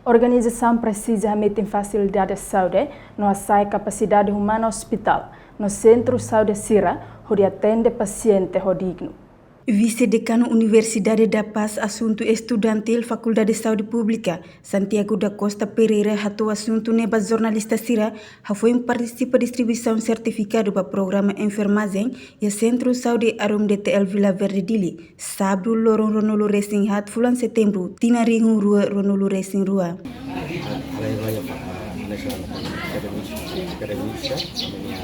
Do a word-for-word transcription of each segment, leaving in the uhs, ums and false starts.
Organizasaun presiza hametin fasilidade saúde no hasa'e kapasidade umana ospitál no sentru saúde sira hodi atende pasiente ho dignu. Vise-Dekanu Universidade da Paz Asuntu Estudantil, Fakuldade Saúde Públika, Santiago da Costa Pereira, hato'o asuntu ne'e ba jornalista sira hafoin partisipa distribuisaun sertifikadu ba programa enfermajen iha Sentru Saúde Arum D T L Vila Verde, Dili, sábadu loron ruanulu-resin-haat fulan setembru, tinan rihun rua ruanulu-resin-rua. Haree ba iha, ah, hanesan akademisi, akademisi, ami-nia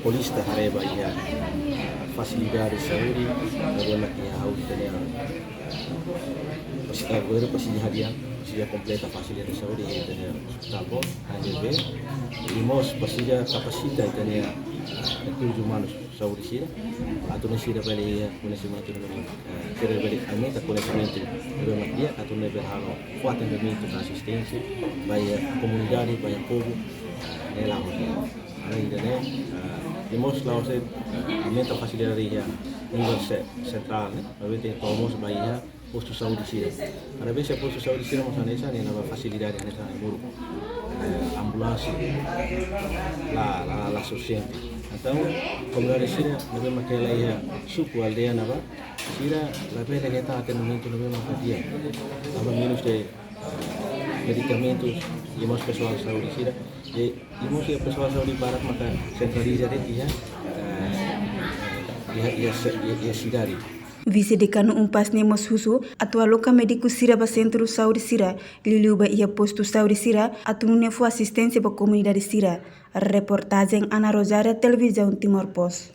polítika haree ba iha, ah, fasilidade saúde, problema ke ha'u tenke, ah, presi-, ah, governu presiza hadi'a, presiza kompleta fasilidade saúde, tenke ospitál boot, A N J B, i mós presiza kapasita, tenke, ah, rekursus umanus saúde sira, atu nune'e sira bele iha koñesimentu, eh, sira bele aumenta koñesimentu ne'ebé mak di'ak, atu nune'e bele halo fó atendimentu ka asisténsia ba iha komunidade, ba iha povu, eh, ne'e la'o. Alende ne'e, eh, i mós la'ós, eh, aumenta fasilidade iha nivel se-, sentrál, ne'e, maibé tenke to'o mós ba iha postu saúde sira. Às vezes postu saúde sira mós hanesan, ne'e la'o fasilidade hanesan, ne'e muru. Eh, ambulánsia la, la, la sufisiente. Entaun, komunidade sira ne'ebé mak hela iha suku, aldeia ne'ebá, sira labele hetan atendimentu ne'ebé mak di'ak. Tanba menus de, eh, medikamentus, i mós pesoál saúde sira. I, i mós iha pesoál saúde barak maka sentraliza de'it iha, eh, iha, iha se-, iha, iha sidade. Vise-Dekanu UNPAZ ne'e mós husu atu aloka médiku sira ba sentru saúde sira, liuliu ba iha postu saúde sira, atu nune'e fó asisténsia ba komunidade sira. Reportajen Ana Rosária, Televizaun Timor Post.